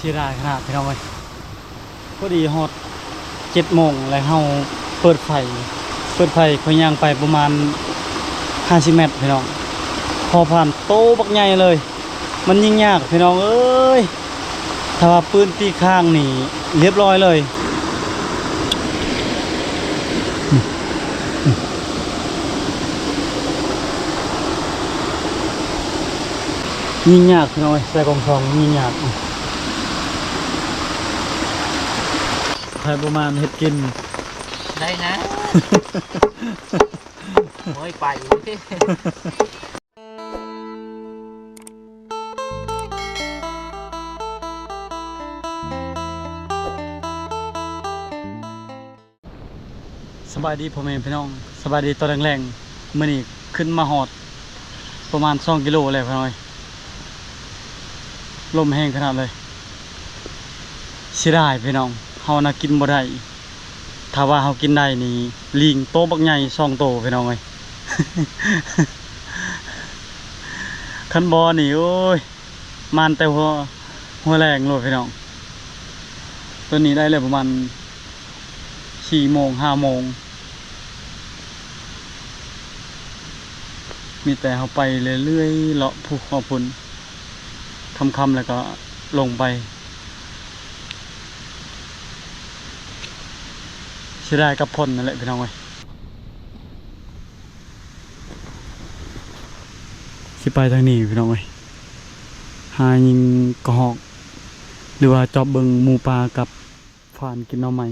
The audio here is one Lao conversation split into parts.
ເສຍດາຍຂະໜາດພີ່ນ້ອງເອີຍ ພໍດີຮອດເຈັດໂມງ ແລ້ວເຮົາເປີດໄຟ ເປີດໄຟ ຂ້ອຍຍ່າງໄປປະມານຫ້າສິບແມັດພີ່ນ້ອງ ພໍຜ່ານໂຕບັກໃຫຍ່ເລີຍ ມັນຍິງຍາກພີ່ນ້ອງເອີຍ ຖ້າວ່າປືນຕີຄ້າງນີ້ລຽບລ້ອຍເລີຍ. ຍິງຍາກພີ່ນ້ອງເອີຍ ໃສ່ກອງສອງຍິງຍາກ ໃຜບໍ່ມາເຮັດກິນ ໄດ້ນະ ໂອ້ຍ ໄປ ສະບາຍດີພໍ່ແມ່ພີ່ນ້ອງ ສະບາຍດີຕອນແລງໆ ມື້ນີ້ຂຶ້ນມາຮອດປະມານສອງກິໂລແລ້ວພີ່ນ້ອງເອີຍ ລົມແຮງຂະໜາດເລີຍ ເສຍດາຍພີ່ນ້ອງ ເຮົານະກິນບໍ່ໄດ້ ຖ້າວ່າເຮົາກິນໄດ້ນີ້ ລີງໂຕບັກໃຫຍ່ສອງໂຕພີ່ນ້ອງເອີຍ ຄັນບໍ່ນີ້ ໂອ້ຍ ມານແຕ່ຫົວ ຫົວແລງໂລດພີ່ນ້ອງ ຕອນນີ້ໄດ້ແລ້ວປະມານສີ່ໂມງຫ້າໂມງ ມີແຕ່ເຮົາໄປເລື້ອຍໆ ເລາະພູເຄາະພຸ້ນ ຄ່ຳໆ ແລ້ວກໍລົງໄປ ເສຍດາຍກັບຝົນນັ້ນແຫຼະພີ່ນ້ອງເອີຍ. ຊິໄປທາງນີ້ພີ່ນ້ອງເອີຍ ຫາຍິງກະຮອກ ຫຼືວ່າຈອບເບິ່ງໝູປ່າກັບຟານກິນໜໍ່ໄມ້.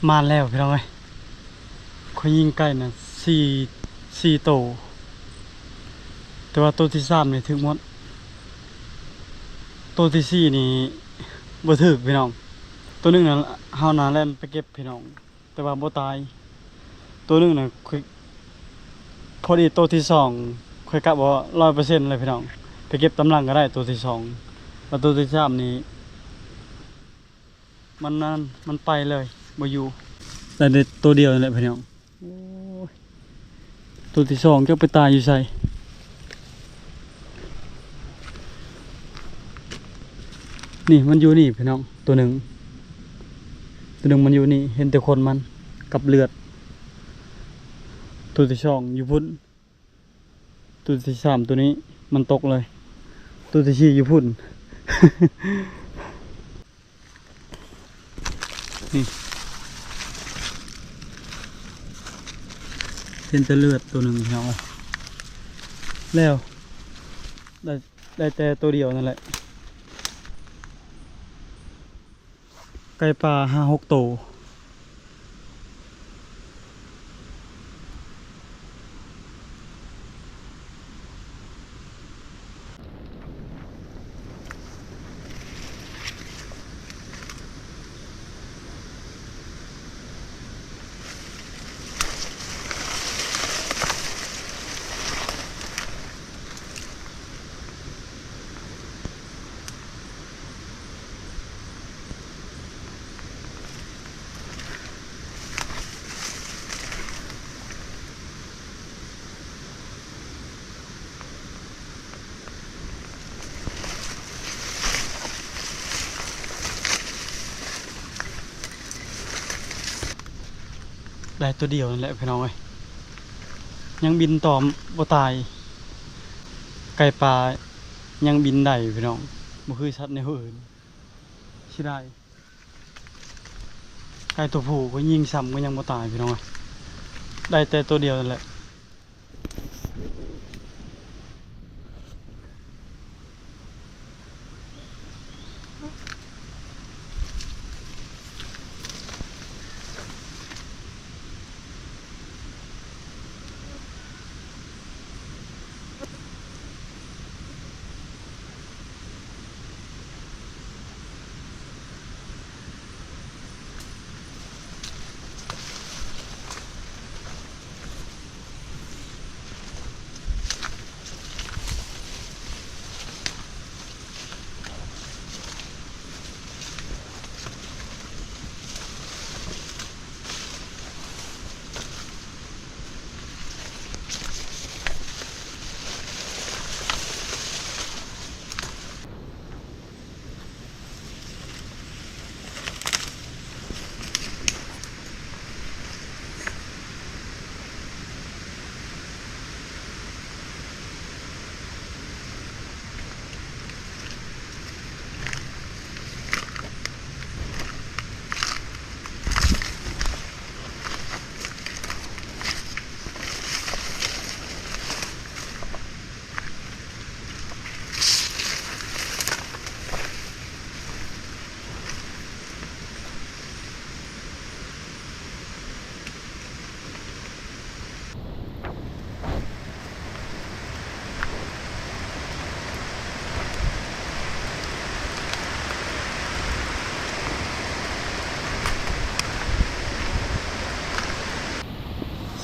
ມາແລ້ວພີ່ນ້ອງເອີຍ ຂ້ອຍຍິງໄກ່ນະ ສີ່ ສີ່ໂຕ ແຕ່ວ່າໂຕທີສາມນີ້ຖືກໝົດ ໂຕທີສີ່ນີ້ບໍ່ຖືກພີ່ນ້ອງ ໂຕໜຶ່ງນະ ເຮົານະແລ່ນໄປເກັບພີ່ນ້ອງ ແຕ່ວ່າບໍ່ຕາຍ ໂຕໜຶ່ງນະ ຂ້ອຍ ພໍດີໂຕທີສອງ ຂ້ອຍກະວ່າຮ້ອຍເປີເຊັນເລີຍພີ່ນ້ອງ ໄປເກັບຕາມຫຼັງກໍໄດ້ໂຕທີສອງ ແລ້ວໂຕທີສາມນີ້ ມັນນັ້ນ ມັນໄປເລີຍ ບໍ່ຢູ່ ໄດ້ແຕ່ໂຕດຽວນີ້ແຫຼະພີ່ນ້ອງ ໂອ້ຍ ໂຕທີສອງຈັກໄປຕາຍຢູ່ໃສ ນີ້ມັນຢູ່ນີ້ພີ່ນ້ອງ ໂຕໜຶ່ງ ໂຕໜຶ່ງມັນຢູ່ນີ້ ເຫັນແຕ່ຂົນມັນກັບເລືອດ ໂຕທີສອງຢູ່ພຸ້ນ ໂຕທີສາມໂຕນີ້ມັນຕົກເລີຍ ໂຕທີສີ່ຢູ່ພຸ້ນ ນີ້ ເຫັນແຕ່ເລືອດໂຕໜຶ່ງພີ່ນ້ອງເອີຍ ແລ້ວ ໄດ້ ໄດ້ແຕ່ໂຕດຽວນັ້ນແຫຼະ ໄກ່ປ່າຫ້າຫົກໂຕ. ໄດ້ໂຕດຽວນັ້ນແຫຼະພີ່ນ້ອງເອີຍ ຍັງບິນຕໍ່ບໍ່ຕາຍ ໄກ່ປ່າຍັງບິນໄດ້ພີ່ນ້ອງ ບໍ່ຄືສັດແນວອື່ນ ເສຍດາຍ ໄກ່ຕົວຜູ້ກໍຍິງຊ້ຳກໍຍັງບໍ່ຕາຍພີ່ນ້ອງເອີຍ ໄດ້ແຕ່ໂຕດຽວນັ້ນແຫຼະ.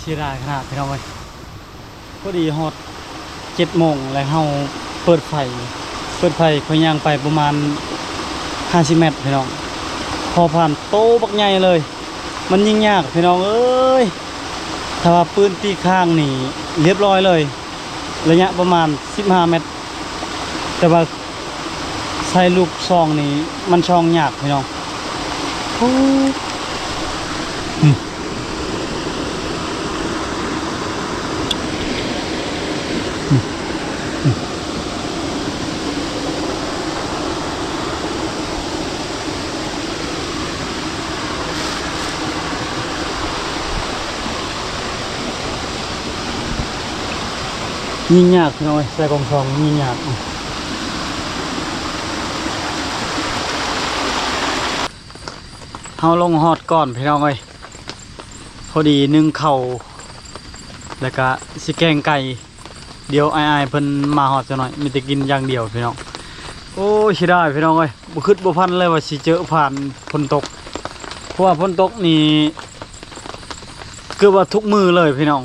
ເສຍດາຍຂະໜາດພີ່ນ້ອງເອີຍ ພໍດີຮອດເຈັດໂມງ ແລ້ວເຮົາເປີດໄຟ ເປີດໄຟ ຂ້ອຍຍ່າງໄປປະມານຫ້າສິບແມັດພີ່ນ້ອງ ພໍຜ່ານໂຕບັກໃຫຍ່ເລີຍ ມັນຍິງຍາກພີ່ນ້ອງເອີຍ ຖ້າວ່າປືນຕີຂ້າງນີ້ລຽບລ້ອຍເລີຍ ໄລຍະປະມານສິບຫ້າແມັດ ແຕ່ວ່າໃສ່ລູກຊອງນີ້ມັນຊອງຍາກພີ່ນ້ອງ ໂອ້ ຍິງຍາກພີ່ນ້ອງເອີຍ ໃສ່ກອງຊອງຍິງຍາກ ພ ເຮົາລົງຮອດກ່ອນພີ່ນ້ອງເອີຍ ພໍດີໜຶ້ງເຂົ້າ ແລ້ວກະຊິແກງໄກ່. ດຽວອ້າຍໆເພິ່ນມາຮອດຈັກໜ້ອຍ ມີແຕ່ກິນຢ່າງດຽວພີ່ນ້ອງ. ໂອ້ຍ ເສຍດາຍພີ່ນ້ອງເອີຍ ບໍ່ຄິດບໍ່ຝັນເລີຍວ່າຊິເຈີຜ່ານຝົນຕົກ ເພາະວ່າຝົນຕົກນີ້ເກືອບວ່າທຸກມື້ເລີຍພີ່ນ້ອງ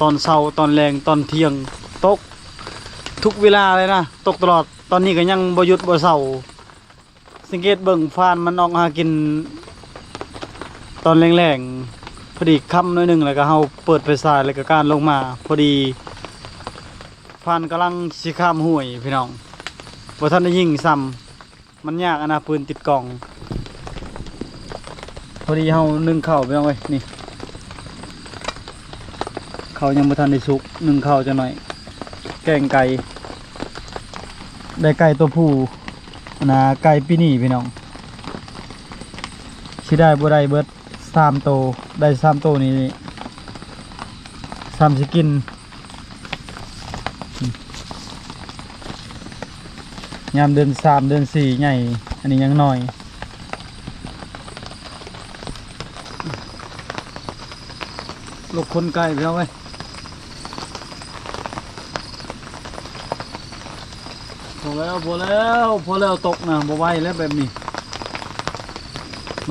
ຕອນເຊົ້າ ຕອນແລງ ຕອນທ່ຽງ ຕົກທຸກເວລາເລີຍນະ ຕົກຕະຫຼອດ. ຕອນນີ້ກໍຍັງບໍ່ຢຸດບໍ່ເຊົາ. ສັງເກດເບິ່ງຟານມັນອອກຫາກິນຕອນແລງໆ ພໍດີຄ່ຳໜ້ອຍໜຶ່ງ ແລ້ວກໍເຮົາເປີດໄຟສາຍ ແລ້ວກໍການລົງມາ ພໍດີຟານກຳລັງຊິຂ້າມຫ້ວຍພີ່ນ້ອງ ບໍ່ທັນໄດ້ຍິງຊ້ຳ. ມັນຍາກອັນນະ ປືນຕິດກ້ອງ. ພໍດີເຮົາໜຶ້ງເຂົ້າພີ່ນ້ອງເອີຍ ນີ້ ເຂົ້າຍັງບໍ່ທັນໄດ້ສຸກ ໜຶ້ງເຂົ້າຈັກໜ້ອຍ ແກງໄກ່ ໄດ້ໄກ່ຕົວຜູ້ ອັນນະ ໄກ່ປີນີ້ພີ່ນ້ອງ ຊິໄດ້ບໍ່ໄດ້ເບິດສາມໂຕ ໄດ້ສາມໂຕນີ້ ຊ້ຳຊິກິນ ຍາມເດືອນສາມເດືອນສີ່ໃຫຍ່ ອັນນີ້ຍັງນ້ອຍ. ລູກຄົນໄກ່ພີ່ນ້ອງເອີຍ ພໍແລ້ວ ພໍແລ້ວ ພໍແລ້ວ ຕົກນະ ບໍ່ໄຫວແລ້ວແບບນີ້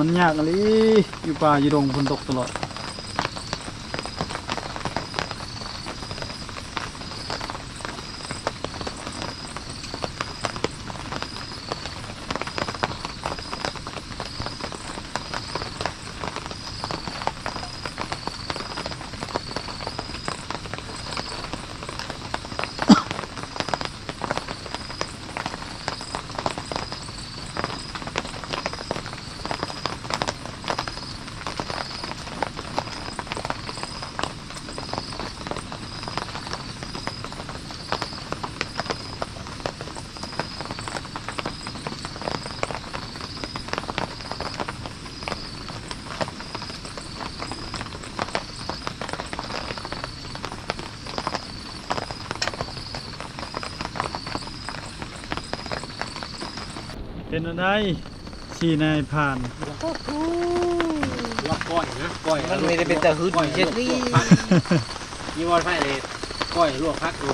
ມັນຍາກອີ່ຫຼີ ຢູ່ປ່າຢູ່ດົງ ຝົນຕົກຕະຫຼອດ. ເປັນອັນໃດ ຊີ້ນາຍຜ່ານ ລວກກ້ອຍນະ ກ້ອຍ ມັນມີແຕ່ເປັນຕາຫຶດ ກ້ອຍ ເຮັດນີ້ ລວກ ລວກຜັກ ນີ້ວ່າໃສ່ເລີຍ ກ້ອຍລວກຜັກຢູ່.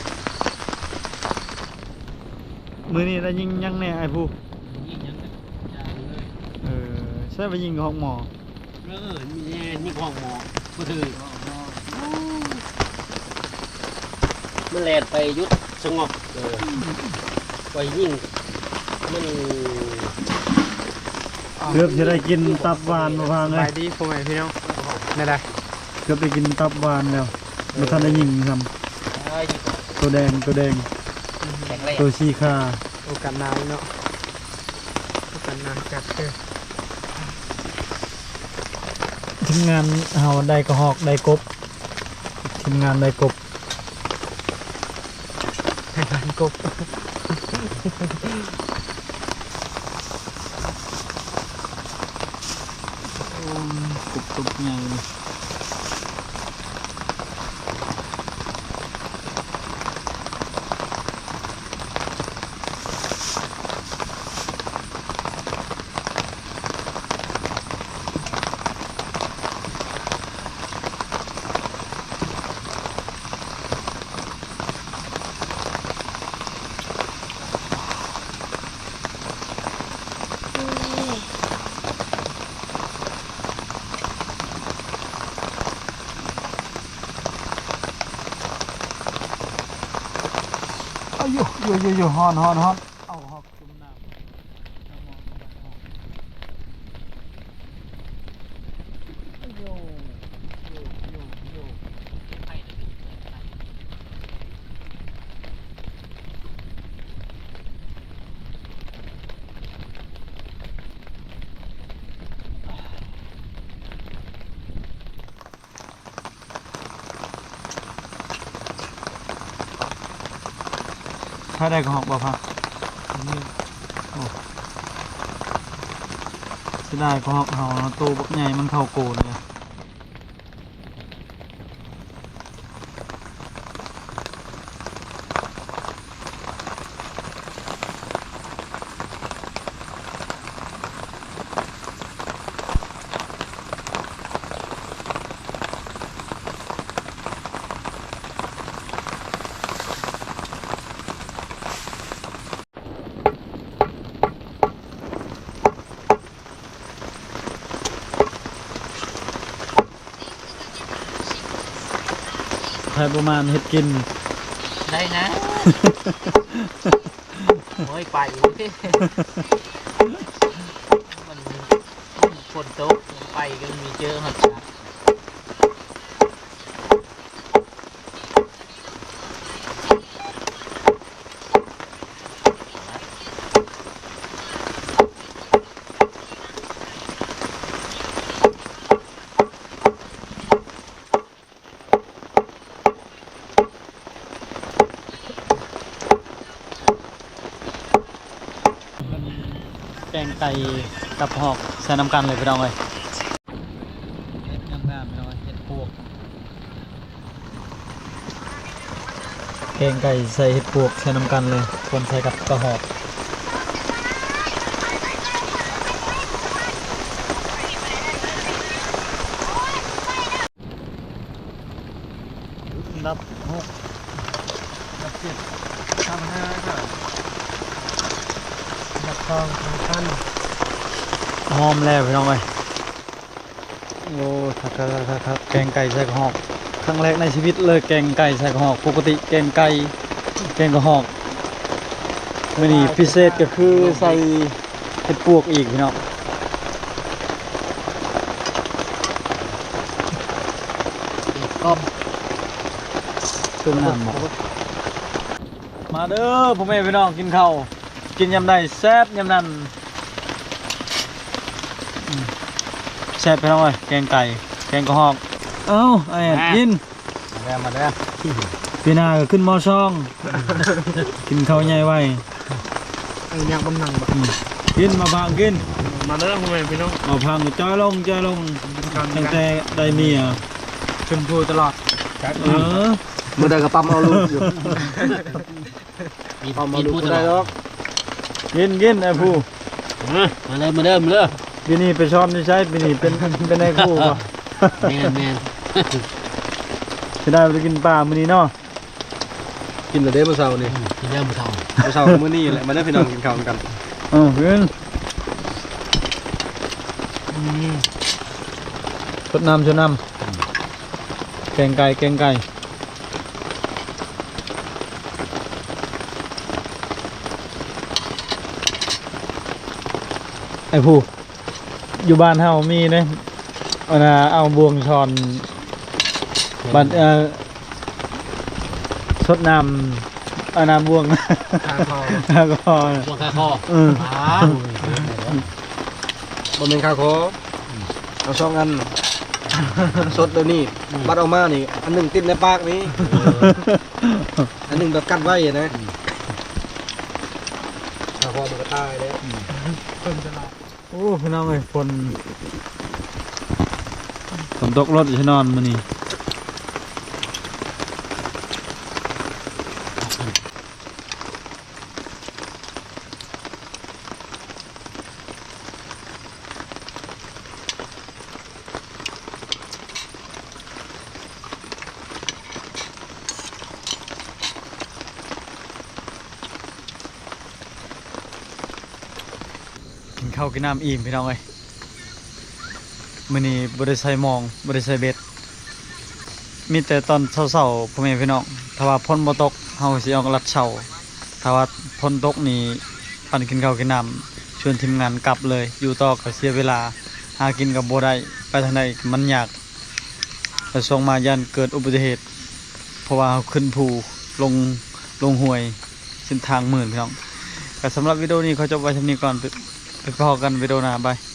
ມື້ນີ້ໄດ້ຍິງຫຍັງແດ່ອ້າຍພູ? ຍິງຫຍັງ ເອີ ໃສ່ວ່າຍິງຮອກໝໍ. ເອີ ມີແນ່ຍິງຮອກໝໍ ບໍ່ຖືກ ມັນແລ່ນໄປຢຸດສະຫງົບ ເອີ ໄປຍິງ ມັນ ເກືອບຊິໄດ້ກິນຕັບຫວານບໍ່ພັງເອີຍ. ສະບາຍດີພໍ່ແມ່ພີ່ນ້ອງ ແນວໃດ? ເກືອບໄດ້ກິນຕັບຫວານແລ້ວ ບໍ່ທັນໄດ້ຍິງຊ້ຳ ໂຕແດງ ໂຕແດງ ໂຕສີຂາ. ໂອກາດໜ້າເນາະ ໂອກາດໜ້າຈັດເດີ. ທີມງານເຮົາໄດ້ກະຮອກໄດ້ກົບ ທີມງານໄດ້ກົບ ໄດ້ກະຮອກ ໂອ້ຍ ກົບຕົວໃຫຍ່. ອາ ໂຍ ໂຍ ໂຍ ໂຍ ຮ້ອນ ຮ້ອນ ຮ້ອນ ເອົາຮອກຈຸ່ມນ້ຳ ໂຍ ໂຍ ໂຍ ໂຍ. ພາໄດ້ກະຮອກບໍ່ພາ? ໂອ້ ເສຍດາຍກະຮອກເຮົາເນາະ ໂຕບັກໃຫຍ່ ມັນເຂົ້າໂກນເລີຍ. ໂ ປະມານເຮັດກິນ ໄດ້ນະ ໂອ້ຍ ໄປເດ້ ມັນ ມັນຝົນຕົກ ໄປກໍມີເຈີຮອດສັດ. ແກງໄກ່ກັບຫອກໃສ່ນຳກັນເລີຍພີ່ນ້ອງເອີຍ. ເຫັດງາມໆ ພີ່ນ້ອງເອີຍ ເຫັດປວກ. ແກງໄກ່ໃສ່ເຫັດປວກໃສ່ນຳກັນເລີຍ ຄົນໃສ່ກັບກະຫອກ. ອັນດັບຫົກ ອັນດັບເຈັດ ອັນດັບຫ້າ ອັນດັບສອງ ອັນດັບສາມ ຫອມແລ້ວພີ່ນ້ອງເອີຍ. ໂອ້ ຄັກໆໆໆ ແກງໄກ່ໃສ່ກະຫອກ ຄັ້ງແລກໃນຊີວິດເລີຍ ແກງໄກ່ໃສ່ກະຫອກ. ປົກກະຕິແກງໄກ່ ແກງກະຫອກ ມື້ນີ້ພິເສດກໍຄືໃສ່ເຫັດປວກອີກພີ່ນ້ອງ. ກອບ ຕົ້ມນ້ຳບໍ່? ມາເດີພໍ່ແມ່ພີ່ນ້ອງ ກິນເຂົ້າ ກິນຍາມໃດແຊບຍາມນັ້ນ. ອືມ ແຊບພີ່ນ້ອງເອີຍ ແກງໄກ່ ແກງກະຫອກ. ເອົ້າ ອ້າຍແອດ ມາ ກິນ ມາເດີ ມາເດີ ປີໜ້າກໍຂຶ້ນ ມ.ສອງ ກິນເຂົ້າໃຫຍ່ໄວ. ເອີ ຍາກບຳນັງບໍ່? ອືມ ກິນ ມາພັງກິນ ມາເດີພໍ່ແມ່ພີ່ນ້ອງ. ມາພັງຈ່ອຍລົງ ຈ່ອຍລົງ ຕັ້ງແຕ່ໄດ້ເມຍ ຊົມພູຕະຫຼອດ. ເອີ ມື້ໃດກໍປ້ຳເອົາລູກຢູ່. ປ້ຳເອົາລູກບໍ່ໄດ້ດອກ. ກິນ ກິນ ອ້າຍພູ ມາເດີ ມາເດີ ມາເດີ. ປີນີ້ໄປຊ້ອມຢູ່ໃສ? ປີນີ້ເປັນ ເປັນນາຍຄູບໍ່? ແມ່ນໆ ຊິໄດ້ໄປກິນປາມື້ນີ້ເນາະ. ກິນແລ້ວເດ້ມື້ເຊົ້ານີ້ ກິນແລ້ວມື້ເຊົ້າ ມື້ເຊົ້າມື້ນີ້ແຫຼະ. ມາເດີພີ່ນ້ອງ ກິນເຂົ້ານຳກັນ. ເອີ ກິນ ອືມ ຊົດນ້ຳ ຊົດນ້ຳ. ແກງໄກ່ ແກງໄກ່ ໄອ້ຜູ້ ຢູ່ບ້ານເຮົາມີເດ້ ອັນນ່າ ເອົາບ່ວງຊ້ອນ ບັດ ເອີ ຊົດນ້ຳ ອັນນ່າ ບ່ວງ ຄາຄໍ ຄາຄໍ ບ່ວງຄາຄໍ. ເອີ ອ່າ ບໍ່ແມ່ນຄາຄໍ ເອົາສອງອັນ ສົດແບບນີ້ ອືມ ບັດອອກມານີ້ ອັນໜຶ່ງຕິດໃນປາກນີ້ ເອີ ອັນໜຶ່ງແບບກັດໄວ້ນະ ອືມ ຖ້າພໍມັນກໍຕາຍແລ້ວ ອືມ ເພິ່ນຈະລາຍ. ໂອ້ ພີ່ນ້ອງເອີຍ ຝົນ ຝົນຕົກລົດຊິນອນມື້ນີ້. ກິນເຂົ້າກິນນ້ຳອີ່ມພີ່ນ້ອງເອີຍ. ມື້ນີ້ບໍ່ໄດ້ໃສ່ມອງ ບໍ່ໄດ້ໃສ່ເບັດ ມີແຕ່ຕອນເຊົ້າໆ ພໍ່ແມ່ພີ່ນ້ອງ. ຖ້າວ່າຝົນບໍ່ຕົກ ເຮົາກໍຊິອອກລັດເຊົ້າ. ຖ້າວ່າຝົນຕົກນີ້ ປັນກິນເຂົ້າກິນນ້ຳ ຊວນທີມງານກັບເລີຍ. ຢູ່ຕໍ່ກໍເສຍເວລາ ຫາກິນກໍບໍ່ໄດ້ ໄປທາງໃດມັນຍາກ. ແລະ ຊ່ວງມາຢ້ານເກີດອຸບັດຕິເຫດ ເພາະວ່າເຮົາຂຶ້ນພູ ລົງ ລົງຫ້ວຍ ເສັ້ນທາງມື່ນ ພີ່ນ້ອງ. ກໍສຳລັບວິດີໂອນີ້ຂໍຈົບໄວ້ສ່ຳນີ້ກ່ອນ ໄປ ໄປພໍ້ກັນວິດີໂອໜ້າ ບາຍ.